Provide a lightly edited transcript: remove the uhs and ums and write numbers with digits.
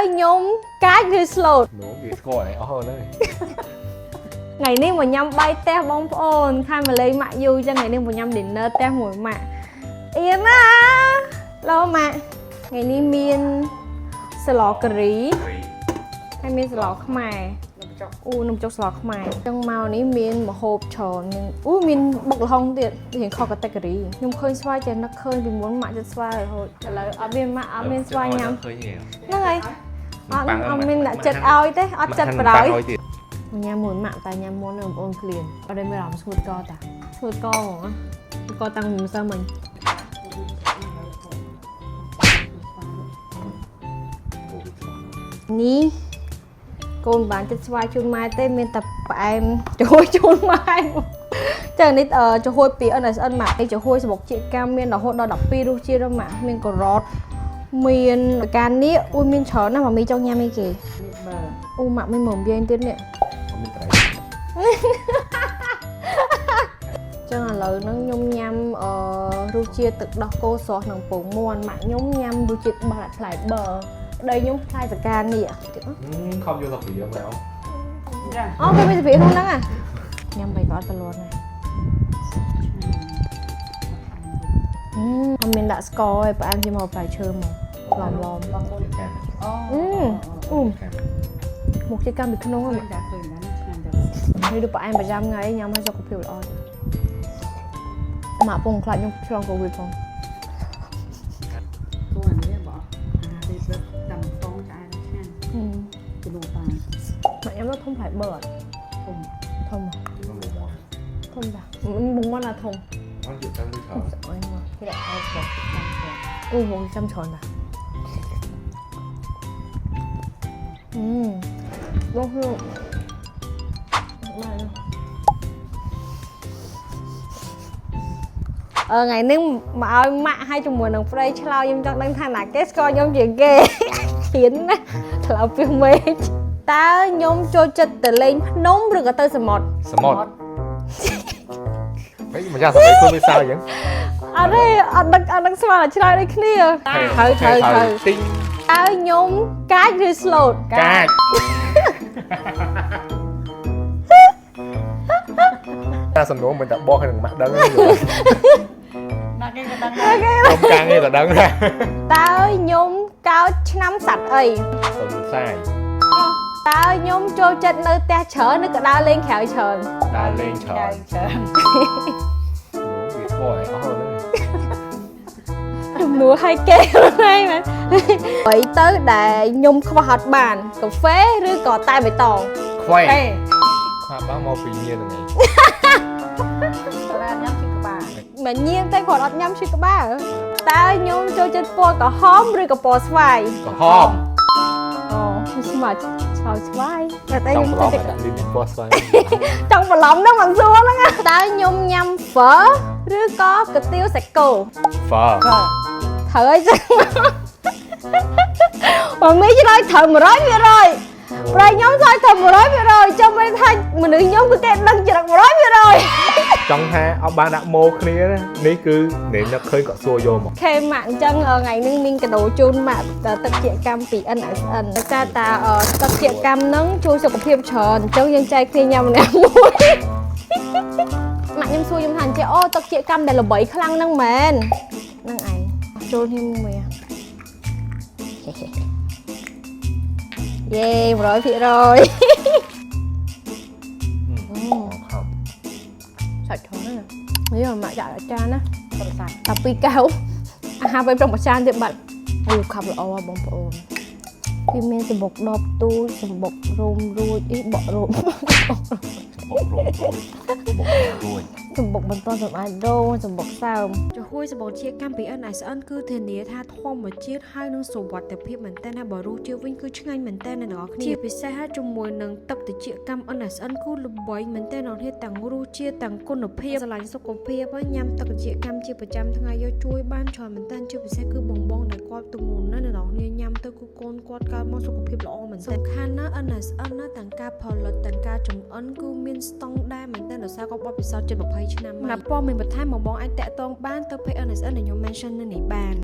ខ្ញុំកាចឬ slow? នោះវាស្គាល់អីអស់ហើយ។ ថ្ងៃនេះមកញ៉ាំបាយផ្ទះបងប្អូនខានមកលេងម៉ាក់យូរចឹងថ្ងៃនេះមកញ៉ាំ dinner ផ្ទះមួយម៉ាក់អៀនណាឡូម៉ាក់ថ្ងៃនេះមានស្លការីហើយមានស្លខ្មែរអូនំចុកស្លខ្មែរចឹងមកនេះមានម្ហូបច្រើនមានអូមានបុកល្ហុងទៀតរៀងខុស category ខ្ញុំឃើញស្វាយចេះនឹកឃើញពីមុនម៉ាក់ចិត្តស្វាយរហូតឥឡូវអត់មានម៉ាក់អត់មានស្វាយញ៉ាំ ឃើញទេ ហ្នឹងហើយអត់អត់មានអ្នកចិត្តឲ្យទេអត់ចិត្តបដ ாய் ទៀត។ ញ៉ាំមួយម៉ាក់តែញ៉ាំមុននឹងបងប្អូនឃ្លានអត់ได้មានអារម្មណ៍ស្ងួតកតាស្ងួតកហ្មងស្ងួតកតាំងពីម្សិលមិញនេះកូនបានចិត្តស្វាយជូនម៉ែទេមានតែផ្អែមជួយជូនម៉ែចឹងនេះចំហួយពី NSN ម៉ាក់នេះចំហួយសបុកជាកម្មមានរហូតដល់12រសជាតិម៉ាក់មានការ៉ុតមានការនេះអ៊ុយមានច្រើនណាស់ម៉ាមីចង់ញ៉ាំអីគេ បើ អូម៉ាក់មានមើមយាយទៀតនេះ អត់មានត្រី ចឹងឥឡូវហ្នឹងខ្ញុំញ៉ាំអឺរសជាតិទឹកដោះគោស្រស់និងពងមាន់ម៉ាក់ខ្ញុំញ៉ាំរសជាតិបាត់ផ្លែប័រប្តីខ្ញុំផ្លែសកានេះទៀត ខំយកសាព្រាមក ចា អូគេមានសព្រាក្នុងហ្នឹងអាញ៉ាំបីក៏អត់តលន់ដែរអឺអត់មានដាក់ស្ករទេផ្អែមជាមកផ្លែឈើមកឡំឡំ បងប្អូនអូ អឺអូមកជាកម្មពីក្នុងហ្នឹង ឃើញតែឃើញណាឆ្ងាញ់តែ នេះដូចផ្អែមប្រចាំថ្ងៃញ៉ាំឲ្យសុខភាពល្អម៉ាក់ពងខ្លាចខ្ញុំឆ្លងកូវីដផង គូអានេះបងអាហារពេលព្រឹកតាមពងឆ្អែតឆ្ងាញ់ អឺ ជំនួសបាន ម៉ាក់ញ៉ាំទៅធំផ្លែប័រអត់ ធំ ធំ ខ្ញុំមកមក ធំតាមិនមកណាធំ អត់យកតាមលុយច្រើន ស្អុយមកគេដាក់ឲ្យបង តាមពង អូមកចាំច្រើនតាអឺបងលោកមកអឺថ្ងៃនេះមកឲ្យម៉ាក់ឲ្យជាមួយនឹងប្តីឆ្លើយខ្ញុំចង់ដឹងថាណាគេស្គាល់ខ្ញុំជាងគេហ៊ានណាឆ្លើយពីមេឃតើខ្ញុំចូលចិត្តទៅលេងភ្នំឬក៏ទៅសមុទ្រ សមុទ្រហីម្ចាស់សម័យខ្លួនវាសើអញ្ចឹង អត់ទេអត់ដឹងអត់ដឹងស្មានតែឆ្លើយដូចគ្នាត្រូវត្រូវត្រូវ ទីង តើខ្ញុំកាចឬ slow? កាចតាសំណួរមិនតែបោះនឹងម៉ាក់ដឹងទេ ណាគេក៏ដឹងដែរ ខ្ញុំកាងឯងក៏ដឹងដែរ តើខ្ញុំកោតឆ្នាំសត្វអី សុំសាយ តើខ្ញុំចូលចិត្តនៅផ្ទះច្រើនឬក៏ដើរលេងក្រៅច្រើន ដើរលេងច្រើន ច្រើន វាស្គាល់អីអស់ហើយ។ ជំនួសឲ្យគេខ្លួនឯងមែនអ្វីទៅដែលខ្ញុំខ្វះអត់បានកាហ្វេឬក៏តែបៃតង ខ្វែ អេ ខ្វះបានមកពីញៀនហ្នឹងឯង សាញ៉ាំឈឺក្បាល មិនញៀនតែគាត់អត់ញ៉ាំឈឺក្បាលតើខ្ញុំចូលចិត្តពណ៌ក្រហមឬក៏ពណ៌ស្វាយ ក្រហម អូស្មាច់ឆោស្វាយតែតែ ចង់ ខ្ញុំចូលចិត្ត ប្រឡំដាក់លីនពណ៌ស្វាយ ចង់បន្លំហ្នឹងមិនសួរហ្នឹងណាតើខ្ញុំញ៉ាំហ្វឺឬក៏កាទៀវសាច់គោ ហ្វឺ បើ ត្រូវហើយចឹងបងមីឆ្លើយត្រូវ100%ប្រៃខ្ញុំឆ្លើយត្រូវ100%ចាំមិនថាមនុស្សខ្ញុំគឺគេដឹងច្រឹក100% ចង់ថាអត់បានដាក់ម៉ូគ្នាណានេះគឺនេនឹកឃើញក៏សួរយកមក ខេម៉ាក់អញ្ចឹងថ្ងៃនេះមានកាដូជូនម៉ាក់ទឹកជាកម្មពី NSN ដោយសារតាទឹកជាកម្មហ្នឹងជួយសុខភាពច្រើនអញ្ចឹងយើងចែកគ្នាញ៉ាំម្នាក់មួយម៉ាក់ខ្ញុំសួរខ្ញុំថាអញ្ចឹងអូទឹកជាកម្មដែលល្បីខ្លាំងហ្នឹងមែនហ្នឹងឯងចូលគ្នាមួយយេ100% ខំ សាច់ច្រើនណាស់នេះម៉ាក់ចាក់អាចារ្យណា ប្រសាទ តែពីរកែវអាហារពេលព្រឹកមួយចានទៀតបាត់អូខាប់ល្អបងប្អូនវាមានសម្បុកដបទូចសម្បុករោមរួចអីបក់រោម បករោមរួចបករួច សម្បុកបន្តសម្អាតរោមសម្បុកសើមចំហួយសម្បុកជាកម្មពី NSN គឺធានាថាធម្មជាតិហើយនឹងសុវត្ថិភាពមែនតើណាបើរសជាតិវិញគឺឆ្ងាញ់មែនតើអ្នកនរគ្នាជាពិសេសហើយជាមួយនឹងទឹកត្រចៀកកម្ម NSN គឺល្បីមែនតើអ្នកនរគ្នាទាំងរសជាតិទាំងគុណភាពស្រឡាញ់សុខភាពហើយញ៉ាំទឹកត្រចៀកកម្មជាប្រចាំថ្ងៃយកជួយបានច្រើនមែនតើជាពិសេសគឺបងបងដែលគាត់ទម្ងន់ណាស់អ្នកនរគ្នាញ៉ាំទៅគឺកូនគាត់កើតមកសុខភាពល្អមែនតើសំខាន់ណាស់ NSN ណាទាំងការផលិតទាំងការចម្អិនគឺមានស្តង់ដារមែនតើដោយសារគាត់បទពិសោធន៍ជិត20ឆ្នាំហើយណាព័ត៌មានបន្ថែមបងបងអាចតាក់ទងបានទៅ page NSN ដែលខ្ញុំ mention នៅនេះបាន។